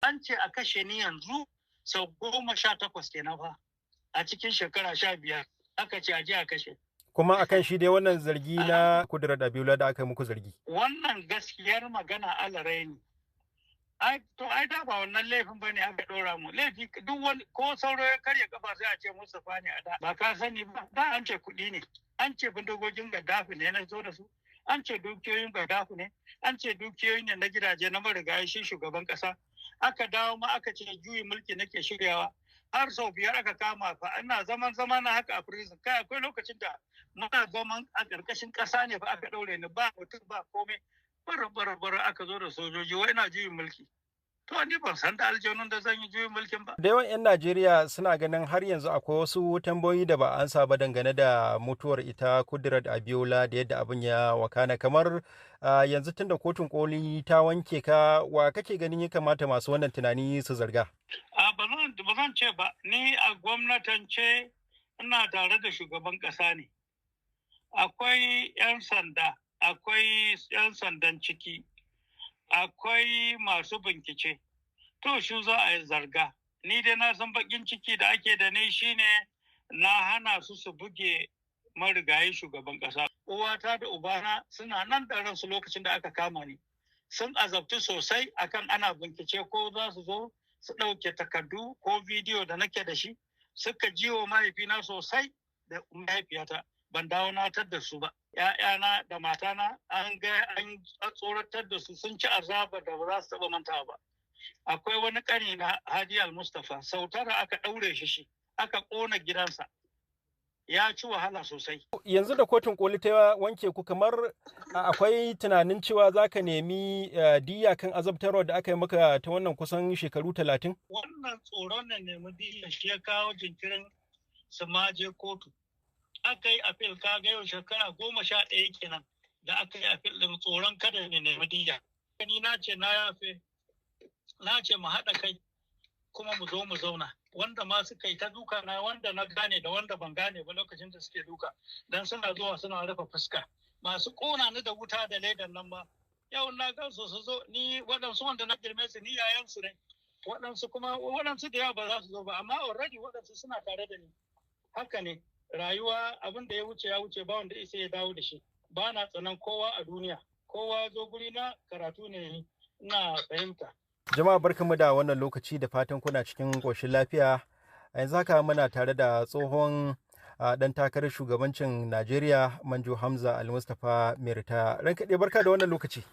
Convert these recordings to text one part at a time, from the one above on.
An ce a kashe ni yanzu sau 18 kenan fa a cikin shekara 15 aka ce a je a kashe. Kuma akan shi dai wannan zargi na Kudirat Abiola da aka yi muku zargi. Wannan gaskiyar magana alarai ne. Ai to ai da ba wannan laifin ba ne aka ɗora mu. Laifi duk wani ko sauro ya karya kafa sai a ce Mustapha ne a da. Ba ka sani ba, da an ce kuɗi ne. An ce bindigogin Gaddafi ne na zo da su. An ce dukiyoyin Gaddafi ne. An ce dukiyoyin ne na gidaje na marigayi shi shugaban ƙasa. Aka dawo ma aka ce juyin mulki nake shiryawa. Har sau 5 aka kama fa ina zaman zama na haka a prison. Kai akwai lokacin da muna zaman a ƙarƙashin ƙasa ne fa aka ɗaure ni ba mutum ba komai. Bara bara bara aka zo da sojoji wai ina juyin mulki. To ni ban san da aljanun da zan yi juyin mulkin ba. Da yawan 'yan Najeriya suna ganin har yanzu akwai wasu tambayoyi da ba an ba dangane da mutuwar ita Kudirat Abiola da yadda abin ya wakana. Kamar yanzu tunda kotun koli ta wanke ka, wa kake ganin ya kamata masu wannan tunani su zarga? A ba zan ce ba, ni a gwamnatance ina tare da shugaban ƙasa ne. Akwai 'yan sanda, akwai 'yan sandan ciki, akwai masu bincike. To shi za a yi zarga. Ni dai na san bakin ciki da ake da ni shine na hana su su buge marigayi shugaban ƙasa. Uwata da ubana suna nan da ransu lokacin da aka kama ni. Sun azabtu sosai akan ana bincike ko za su zo su ɗauke takardu ko bidiyo da nake da shi. Suka ji wa mahaifina sosai da mahaifiyata. Ban dawo na tar da su ba. ‘Ya'yana da matana an ga an tsoratar da su, sun ci azaba da ba za su taɓa mantawa ba. Akwai wani ƙani na Hadi Al-Mustapha, sau 9 aka ɗaure shi, aka ƙona gidansa. Ya ci wahala sosai. Yanzu da kotun koli ta wanke ku, kamar akwai tunanin cewa za ka nemi diya kan azabtarwa da aka yi maka ta wannan kusan shekaru 30? Wannan tsoron na nemi diya shi ya kawo jinkirin su ma je kotu. Aka yi appeal, ka ga yau shekara 11 kenan da aka yi appeal ɗin tsoron kada ne nemi diya. Ni na ce na yafe, na ce mu haɗa kai kuma mu zo mu zauna. Wanda ma suka yi ta duka na, wanda na gane da wanda ban gane ba lokacin da suke duka, dan suna zuwa suna rufe fuska. Masu ƙona ni da wuta da ledan nan ma, yau na gan su su zo, ni waɗansu wanda na girme su ni yayansu ne. Waɗansu kuma waɗansu da yawa ba za su zo ba, amma already waɗansu suna tare da ni. Haka ne. Rayuwa abin da ya wuce ya wuce, ba wanda isa ya dawo da shi. Ba na tsanan kowa a duniya. Kowa zo guri na karatu ne ina fahimta. Jama'a barkanmu da wannan lokaci da fatan kuna cikin ƙoshin lafiya. A yanzu haka muna tare da tsohon ɗan takarar shugabancin Najeriya, Manjo Hamza Al-Mustapha Merita. Ranka ɗaya, barka da wannan lokaci.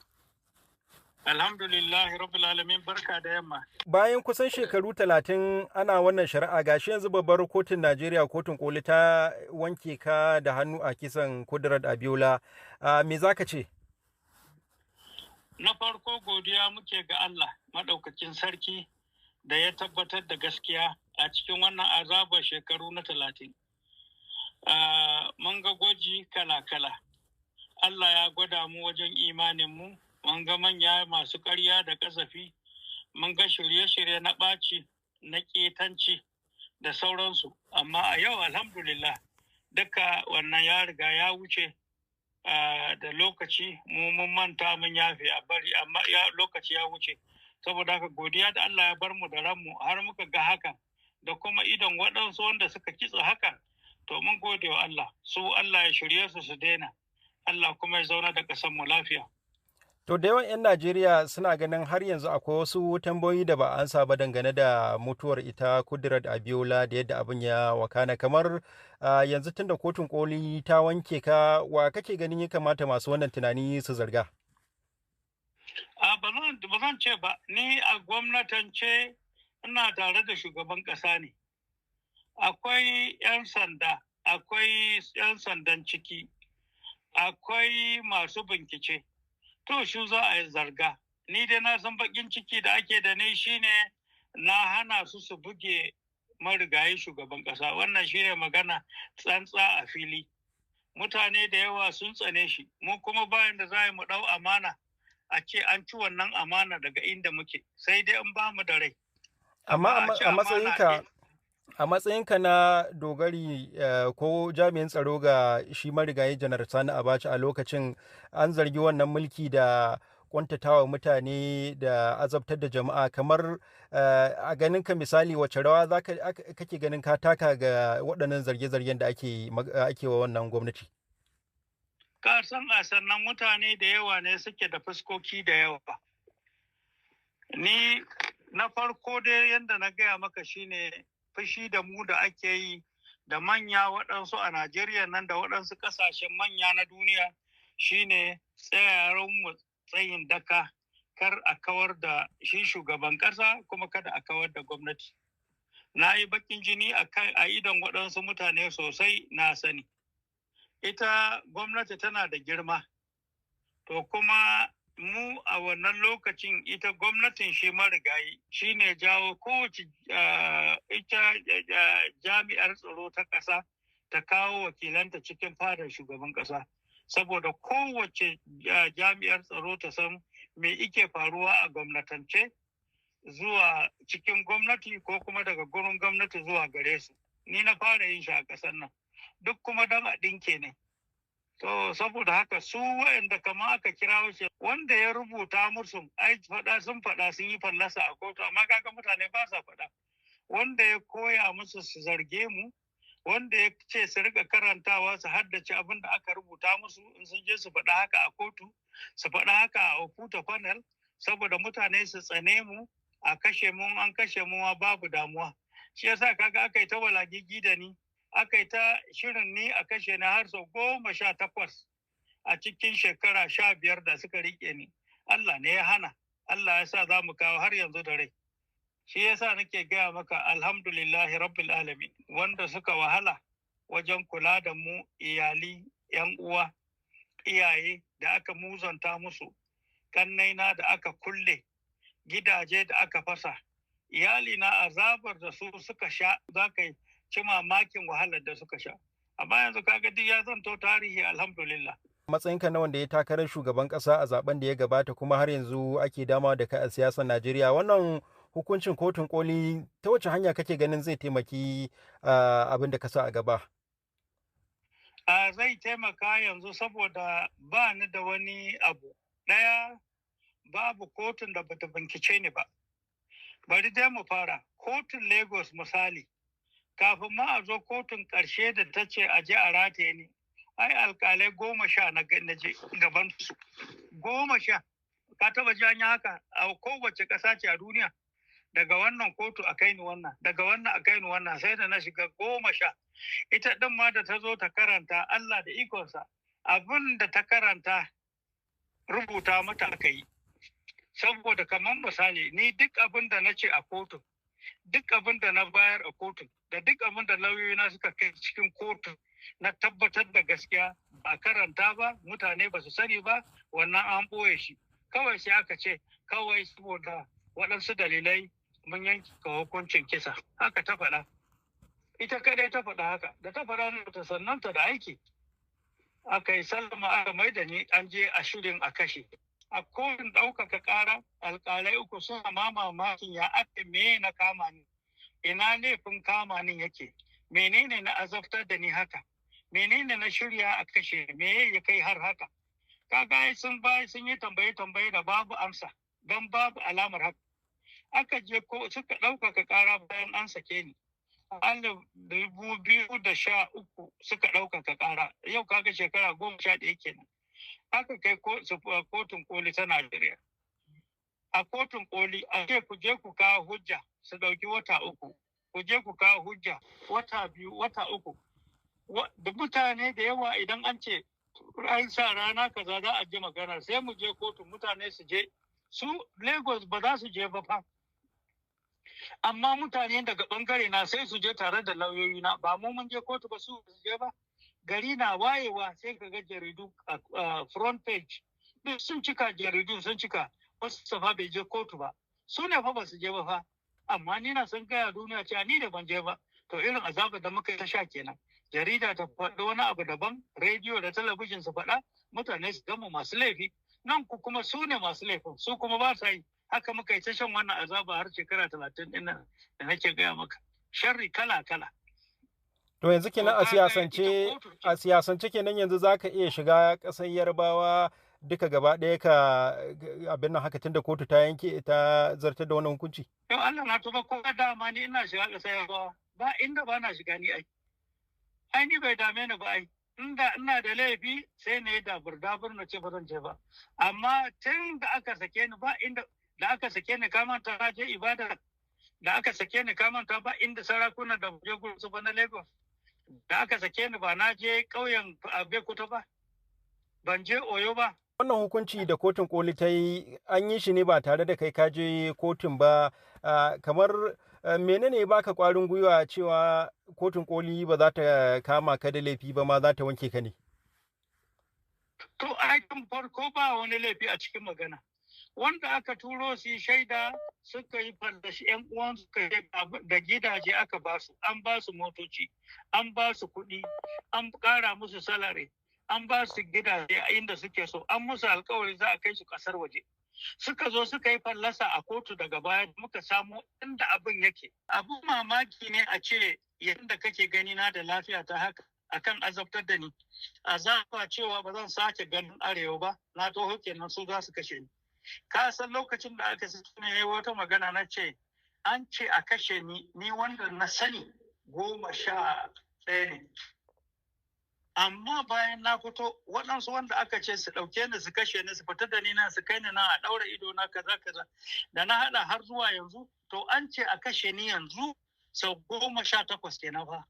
Alhamdulillah rabbil alamin, barka da yamma. Bayan kusan shekaru 30 ana wannan shari'a, gashi yanzu babbar kotun Najeriya, kotun koli, ta wanke ka da hannu a kisan Kudirat Abiola. Me zaka ce? Na farko godiya muke ga Allah maɗaukakin sarki da ya tabbatar da gaskiya a cikin wannan azabar shekaru na 30. Mun ga gwaji kala-kala. Allah ya gwada mu wajen imanin mu. Mun ga manya masu ƙarya da ƙazafi, mun ga shirye-shirye na ɓaci, na ƙetanci da sauransu. Amma a yau alhamdulillah duka wannan ya riga ya wuce, da lokaci mu mun manta mun yafe a bari, amma lokaci ya wuce. Saboda haka godiya da Allah ya bar mu da ranmu har muka ga hakan da kuma idon waɗansu wanda suka kitsa hakan, to mun gode wa Allah. Su Allah ya shirye su su daina. Allah kuma ya zauna da ƙasar mu lafiya. To da yawan 'yan Najeriya suna ganin har yanzu akwai wasu tambayoyi da ba an ba dangane da mutuwar ita Kudirat Abiola da yadda abin ya wakana. Kamar yanzu tunda kotun koli ta wanke ka, wa kake ganin ya kamata masu wannan tunani su zarga? A ba zan ce ba, ni a gwamnatance ina tare da shugaban ƙasa ne. Akwai 'yan sanda, akwai 'yan sandan ciki, akwai masu bincike. To shi za a yi zarga. Ni dai na san bakin ciki da ake da ni shine na hana su su buge marigayi shugaban ƙasa. Wannan shine magana tsantsa a fili. Mutane da yawa sun tsane shi. Mu kuma bayan da za mu ɗau amana a ce an ci wannan amana daga inda muke, sai dai in ba mu da rai. Amma a matsayinka na dogari ko jami'in tsaro ga shi marigayi Janar Sani Abacha a lokacin, an zargi wannan mulki da kuntatawa mutane da azabtar da jama'a. Kamar a ganin ka misali, wace rawa kake ganin ka taka ga waɗannan zarge-zargen da ake wa wannan gwamnati? Ka san a sannan mutane da yawa ne suke da fuskoki da yawa. Ni na farko dai yadda na gaya maka shine fushi da mu da ake yi da manya waɗansu a Najeriya nan da waɗansu ƙasashen manya na duniya shine mu tsayin daka kar a kawar da shi shugaban ƙasa kuma kada a kawar da gwamnati. Na yi baƙin jini a idon waɗansu mutane sosai, na sani. Ita gwamnati tana da girma, to kuma mu a wannan lokacin ita gwamnatin shi marigayi shi ne jawo kowace ita jami'ar tsaro ta ƙasa ta kawo wakilanta cikin fadar shugaban ƙasa, saboda kowace jami'ar tsaro ta san me ike faruwa a gwamnatance zuwa cikin gwamnati ko kuma daga gurin gwamnati zuwa gare su. Ni na fara yin shi a ƙasar nan, duk kuma don a ɗinke ne. To saboda haka su waɗanda kama aka kira shi wanda ya rubuta musu, ai faɗa sun faɗa, sun yi fallasa a kotu, amma kaga mutane ba sa faɗa. Wanda ya koya musu su zarge mu, wanda ya ce su rika karantawa su haddace abin da aka rubuta musu in sun je su faɗa haka a kotu, su faɗa haka a Oputa panel, saboda mutane su tsane mu, a kashe mu, an kashe mu ma babu damuwa. Shi yasa kaga aka yi ta walagigi da ni, aka yi ta shirin ni a kashe ni har sau 18 a cikin shekara 15 da suka rike ni. Allah ne ya hana, Allah ya sa za mu kawo har yanzu da rai. Shi yasa nake gaya maka alhamdulillahi rabbil alamin, wanda suka wahala wajen kula da mu, iyali, yan uwa, iyaye da aka muzanta musu, kannaina da aka kulle, gidaje da aka fasa, iyali na azabar da su suka sha, za ka ci mamakin wahalar da suka sha. Amma yanzu kaga duk ya zanto tarihi, alhamdulillah. Matsayinka na wanda ya takarar shugaban kasa a zaben da ya gabata kuma har yanzu ake dama da kai a siyasar Najeriya, wannan hukuncin kotun koli ta wace hanya kake ganin zai taimaki abin da ka sa a gaba? Zai taimaka yanzu saboda ba ni da wani abu. Ɗaya, babu kotun da bata bincike ni ba. Bari dai mu fara. Kotun Lagos misali, kafin ma a zo kotun ƙarshe da ta ce a je a rataye ni, ai alƙalai 10 na je gaban su. 10. Ka taba ji an yi haka a kowace ƙasa ce a duniya? Daga wannan kotu a kai ni wannan, daga wannan a kai ni wannan, sai da na shiga 10. Ita ɗin ma da ta zo ta karanta, Allah da ikonsa, abin da ta karanta rubuta mata aka yi. Saboda kamar misali, ni duk abin da na ce a kotu, duk abin da na bayar a kotu, da duk abin da lauyoyina suka kai cikin kotu na tabbatar da gaskiya, ba karanta ba, mutane ba su sani ba, wannan an ɓoye shi. Kawai sai aka ce, kawai saboda waɗansu dalilai mun yanke hukuncin kisa. Haka ta faɗa. Ita kadai ta faɗa haka. Da ta faɗa ta sannan ta da aiki. Aka yi sallama aka mai da ni an je a shirin a kashe. A kotun ɗaukaka ƙara, alƙalai 3 suna mamakin ya aka me na kama ni. Ina laifin kama ni yake? Menene na azabtar da ni haka? Menene na shirya a kashe? Me ya kai har haka? Kaga ai sun ba sun yi tambaye-tambaye da babu amsa, don babu alamar haka. Aka je ko suka ɗaukaka ƙara bayan an sake ni. 2013 suka ɗaukaka ƙara. Yau kaga shekara 11 kenan. Aka kai kotun koli ta Najeriya. A kotun koli a ce ku je ku kawo hujja, su ɗauki wata 3. Ku je ku kawo hujja wata 2, wata 3. Da mutane da yawa idan an ce an sa rana kaza za a ji magana, sai mu je kotu, mutane su je. Su Lagos ba za su je ba fa. Amma mutane daga bangare na sai su je tare da lauyoyi na, ba mu mun je kotu ba, su je ba. Gari na wayewa sai ka ga jaridu a front page duk sun cika, jaridu sun cika, wasu fa bai je kotu ba. Su ne fa ba su je ba fa. Amma ni na san gaya duniya cewa ni da ban je ba. To irin azabar da muka yi ta sha kenan. Jarida ta faɗi wani abu daban, rediyo da talabijin su faɗa, mutane su gama masu laifi. Nan ku kuma su ne masu laifin, su kuma ba sa yi. Haka muka yi ta shan wannan azaba har shekara 30 ɗin nan da nake gaya maka. Sharri kala kala. To yanzu kenan a siyasance kenan yanzu zaka iya shiga ƙasar Yarbawa duka gaba ɗaya ka abin nan haka tunda kotu ta yanke ta zartar da wannan hukunci? Yau Allah na tuba, ko dama ni ina shiga ƙasa Yarbawa, ba inda ba na shiga ni ai. Ai ni bai dame ni ba ai. Inda ina da laifi sai na yi dabur dabur na ce ba zan je ba. Amma tun da aka sake ni, ba inda da aka sake ni kamanta na je ibada, da aka sake ni kamanta ba inda sarakuna da je gursu ba na Lagos. Da aka sake ni ba na je ƙauyen Abeokuta ba, ban je Oyo ba. Wannan hukunci da kotun koli ta yi, an yi shi ne ba tare da kai ka je kotun ba. Kamar menene baka kwarin gwiwa cewa kotun koli ba za ta kama ka da laifi ba, ma za ta wanke ka ne? To aikin farko ba wani laifi a cikin magana. Wanda aka turo su yi shaida suka yi fallashi yan uwan suka da gidaje aka ba su, an ba su motoci, an ba su kuɗi, an ƙara musu salary, an ba su gidaje a inda suke so, an musu alkawari za a kai su ƙasar waje. Suka zo suka yi fallasa a kotu, daga baya muka samu inda abin yake. Abin mamaki ne a ce yadda kake gani na da lafiya ta haka akan azabtar da ni. Azaba cewa ba zan sake ganin arewa ba, na toho kenan su za su kashe ni. Ka san lokacin da aka saki ne wata magana na ce an ce a kashe ni, ni wanda na sani 11 ne. Amma bayan na fito, waɗansu wanda aka ce su ɗauke ni su kashe ni, su fita da ni na su kai ni na a ɗaura ido na kaza kaza, da na haɗa har zuwa yanzu, to an ce a kashe ni yanzu sau 18 kenan fa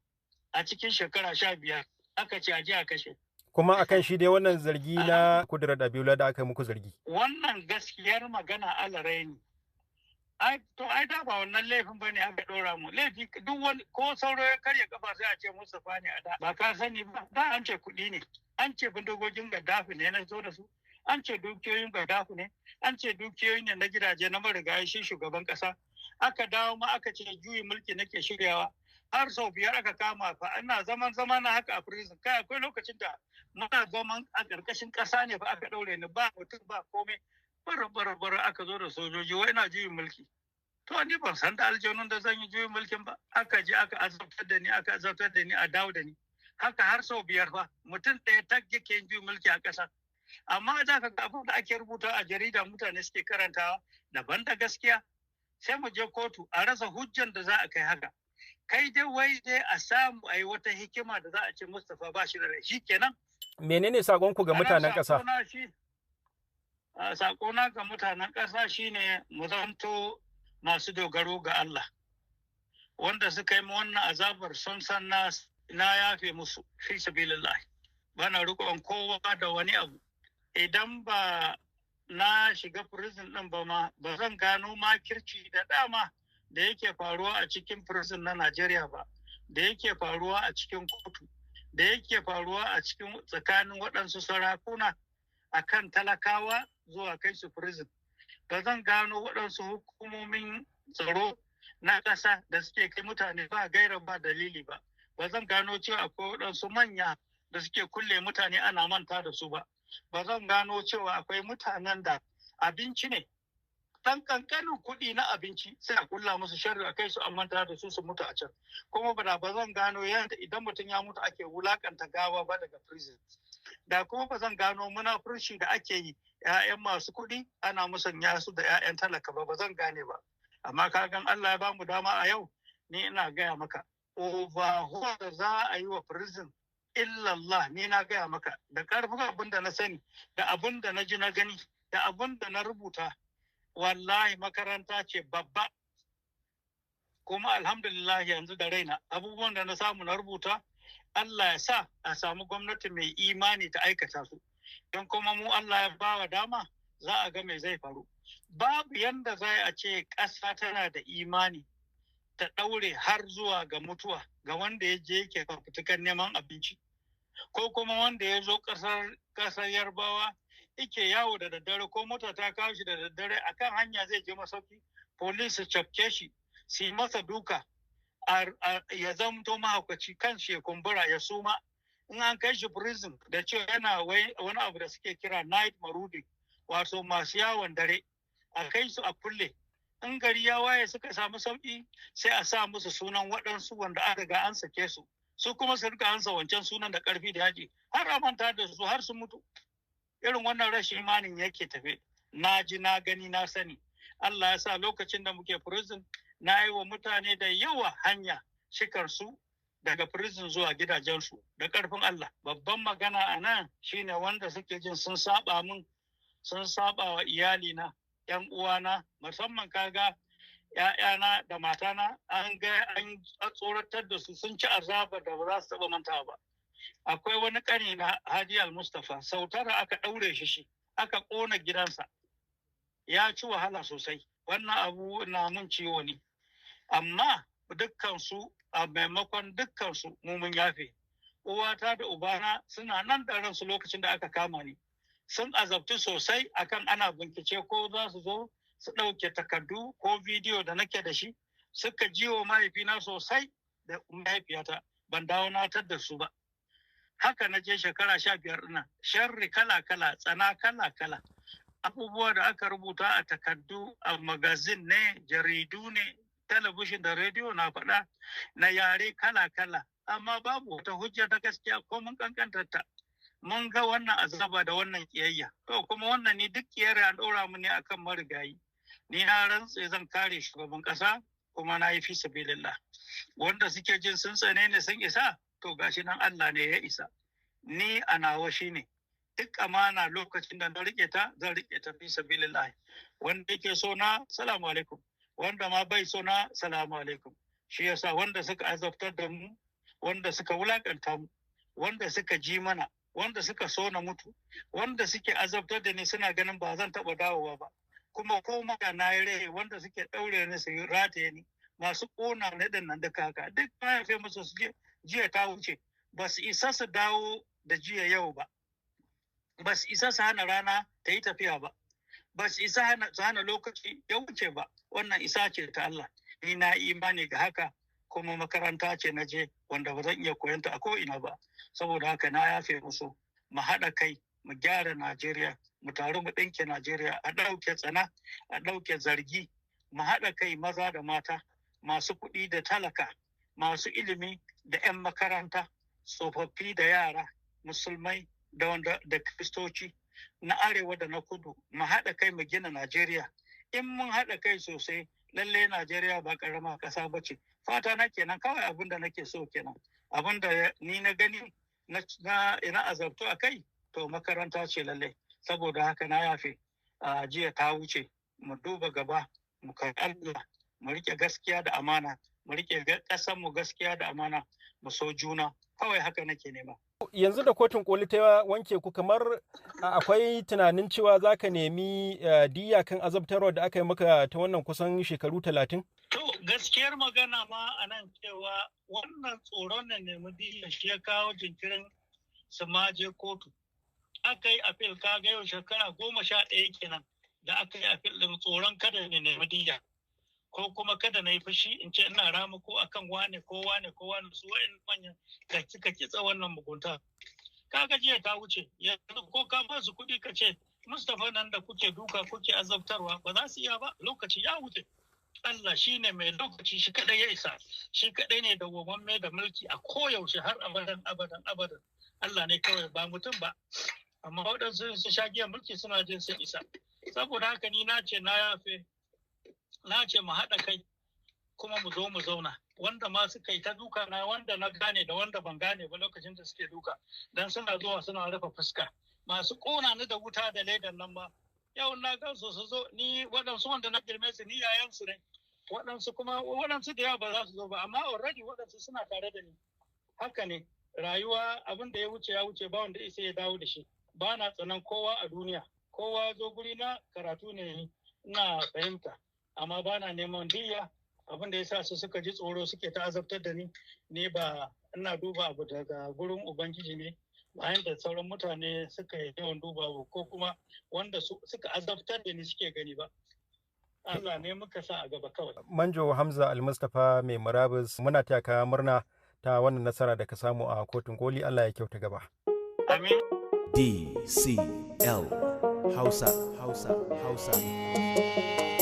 a cikin shekara 15 aka ce a je a kashe. Kuma akan shi dai wannan zargi na Kudirat Abiola da aka yi muku zargi. Wannan gaskiyar magana alarai ne. Ai to ai da ba wannan laifin bane aka dora mu. Laifi duk wani ko sauro ya karya kafa sai a ce Mustapha ne a da. Ba ka sani ba, da an ce kuɗi ne. An ce bindigogin Gaddafi ne na zo da su. An ce dukiyoyin Gaddafi ne. An ce dukiyoyi ne na gidaje na marigayi shi shugaban ƙasa. Aka dawo ma aka ce juyin mulki nake shiryawa. Har sau biyar aka kama fa ina zaman zama na haka a prison. Kai, akwai lokacin da muna zaman a ƙarƙashin ƙasa ne fa aka ɗaure ni, ba mutum ba komai, bara bara bara aka zo da sojoji wai ina juyin mulki. To ni ban san da aljanun da zan yi juyin mulkin ba. Aka je aka azabtar da ni, aka azabtar da ni, a dawo da ni haka har sau biyar fa. Mutum ɗaya tak yake yin juyin mulki a ƙasa, amma za ka ga abin da ake rubuta a jarida mutane suke karantawa daban da gaskiya. Sai mu je kotu a rasa hujjan da za a kai haka. Kai dai wai dai a samu a yi wata hikima da za a ce Mustapha ba shi da rai, shikenan. Menene sakonku ga mutanen ƙasa? Sakona ga mutanen ƙasa shine mu zanto masu dogaro ga Allah. Wanda suka yi wannan azabar sun san na yafe musu fi sabilillah. Bana riƙon kowa da wani abu. Idan ba na shiga prison ɗin ba ma, ba zan gano makirci da dama da yake faruwa a cikin prison na Najeriya ba, da yake faruwa a cikin kotu, da yake faruwa a cikin tsakanin waɗansu sarakuna a kan talakawa zuwa kai su prison. Ba zan gano waɗansu hukumomin tsaro na ƙasa da suke kai mutane ba gaira ba dalili ba. Ba zan gano cewa akwai waɗansu manya da suke kulle mutane ana manta da su ba. Ba zan gano cewa akwai mutanen da abinci ne, ɗan ƙanƙanin kuɗi na abinci, sai a kulla musu sharri a kai su an manta da su, su mutu a can. Kuma ba zan gano yadda idan mutum ya mutu ake wulakanta gawa ba daga prison. Da kuma ba zan gano munafurci da ake yi, 'ya'yan masu kuɗi ana musanya su da 'ya'yan talaka ba, ba zan gane ba. Amma ka gan Allah ya bamu dama a yau, ni ina gaya maka, overhaul da za a yi wa prison, illallah, ni na gaya maka da ƙarfin abin da na sani, da abin da na ji na gani, da abin da na rubuta, wallahi makaranta ce babba. Kuma alhamdulillah yanzu da raina, abubuwan da na samu na rubuta, Allah ya sa a samu gwamnati mai imani ta aikata su. Don kuma mu Allah ya bawa dama, za a ga mai zai faru. Babu yanda za a ce ƙasa tana da imani ta ɗaure har zuwa ga mutuwa ga wanda ya je yake fafutukar neman abinci, ko kuma wanda ya zo ƙasar Yarbawa ike yawo da daddare, ko mota ta kawo shi da daddare akan hanya zai je masauki, police su cafke shi, su yi masa duka, ya zamto mahaukaci, kan shi ya kumbura, ya suma. In an kai shi prison da cewa yana wani abu da suke kira night marauding, wato masu yawon dare, a kai su a kulle. In gari ya waye suka samu sauki, sai a sa musu sunan waɗansu wanda aka ga an sake su, su kuma su rika ansa wancan sunan da ƙarfi da yaji, har a manta da su har su mutu. Irin wannan rashin imanin yake tafe. Na ji, na gani, na sani. Allah ya sa lokacin da muke prison na yi wa mutane da yawa hanya shikarsu daga prison zuwa gidajensu da ƙarfin Allah. Babban magana a nan shine wanda suke jin sun saba mun, sun saba wa iyalina, 'yan uwana, musamman kaga ‘ya'yana da matana, an ga an tsoratar da su, sun ci azaba da ba za su taɓa manta ba. Akwai wani ƙani na, Hadi Al-Mustapha, sau 9 aka ɗaure shi, aka ƙona gidansa. Ya ci wahala sosai. Wannan abu na mun ciwo ne. Amma dukkansu, a maimakon dukkansu, mu mun yafe. Uwata da ubana suna nan da ransu lokacin da aka kama ni. Sun azabtu sosai akan ana bincike ko za su zo su ɗauke takardu ko bidiyo da nake da shi. Suka ji wa mahaifina sosai da mahaifiyata, ban dawo na da su ba. Haka na je shekara 15 ina sharri kala kala, tsana kala kala, abubuwa da aka rubuta a takardu, a magazine ne, jaridu ne, talabishin da rediyo, na faɗa na yare kala kala, amma babu wata hujja ta gaskiya ko mun kankantar ta. Mun ga wannan azaba da wannan kiyayya. To kuma wannan ni duk kiyayya an ɗora mu ne akan marigayi. Ni na rantse zan kare shugaban ƙasa, kuma na yi fi sabilillah. Wanda suke jin sun tsane ne sun isa, to gashi nan, Allah ne ya isa. Ni a nawa shine duk amana lokacin da na rike ta, zan rike ta fi sabilillah. Wanda yake so na, salamu alaikum. Wanda ma bai so na, salamu alaikum. Shi yasa wanda suka azabtar da mu, wanda suka wulakanta mu, wanda suka ji mana, wanda suka so na mutu, wanda suke azabtar da ni, suna ganin ba zan taɓa dawowa ba, kuma ko ma na yi rai, wanda suke ɗaure ni su rataye ni, masu ƙona ni ɗin nan, duka haka duk na yafe musu. Su jiya ta wuce. Ba su isa su dawo da jiya yau ba, ba su isa su hana rana ta yi tafiya ba, ba su isa su hana lokaci ya wuce ba. Wannan isa ce ta Allah. Ni na imani ga haka, kuma makaranta ce na je wanda ba zan iya koyanta a ko'ina ba. Saboda haka na yafe musu. Mu haɗa kai mu gyara Najeriya, mu taru mu ɗinke Najeriya, a ɗauke tsana, a ɗauke zargi, mu haɗa kai maza da mata, masu kuɗi da talaka, masu ilimi da 'yan makaranta, tsofaffi da yara, musulmai da wanda da kristoci, na arewa da na kudu, mu haɗa kai mu gina Najeriya. In mun haɗa kai sosai, lalle Najeriya ba ƙarama ƙasa ba ce. Fata na kenan kawai, abin da nake so kenan. Abin da ni na gani na ina azabtu a kai, to makaranta ce lalle. Saboda haka na yafe. A jiya ta wuce, mu duba gaba, mu kai Allah, mu rike gaskiya da amana, mu rike ƙasar mu gaskiya da amana, mu so juna. Kawai haka nake nema. Yanzu da kotun koli ta wanke ku, kamar akwai tunanin cewa za ka nemi diya kan azabtarwa da aka yi maka ta wannan kusan shekaru 30? To, gaskiyar magana ma a nan cewa wannan tsoron na nemi diya shi ya kawo jinkirin su ma je kotu. Aka yi appeal, ka ga yau shekara 11 kenan da aka yi appeal ɗin, tsoron kada ne nemi diya. Ko kuma kada na yi fushi in ce ina rama ko akan wane ko wane ko wane, su wa'in manyan da suka kitsa wannan mugunta. Kaga jiya ta wuce, yanzu ko ka ba su kuɗi ka ce Mustapha nan da kuke duka kuke azabtarwa, ba za su iya ba, lokaci ya wuce. Allah shi ne mai lokaci, shi kaɗai ya isa, shi kaɗai ne dawwamamme da mulki a koyaushe har abadan abadan abadan. Allah ne kawai, ba mutum ba. Amma waɗansu su sha giyan mulki suna jin sun isa. Saboda haka ni na ce na yafe, na ce mu haɗa kai kuma mu zo mu zauna. Wanda ma suka yi ta duka na, wanda na gane da wanda ban gane ba lokacin da suke duka, dan suna zuwa suna rufe fuska. Masu ƙona ni da wuta da ledan nan ma, yau na gan su, su zo. Ni waɗansu wanda na girme su, ni yayan su ne. Waɗansu kuma, waɗansu da yawa ba za su zo ba, amma already waɗansu suna tare da ni. Haka ne rayuwa, abin da ya wuce ya wuce, ba wanda isa ya dawo da shi. Ba na tsanan kowa a duniya. Kowa zo guri na karatu ne, ina fahimta, amma ba na neman diya. Abin da ya sa su suka ji tsoro suke ta azabtar da ni, ni ba ina duba abu daga gurin Ubangiji ne, bayan da sauran mutane suka yi yawan duba abu ko kuma wanda suka azabtar da ni suke gani ba. Allah ne muka sa a gaba kawai. Manjo Hamza Almustapha mai murabus, muna taya ka murna ta wannan nasara da ka samu a kotun koli. Allah ya kyauta gaba. Amin. DCL Hausa, Hausa, Hausa.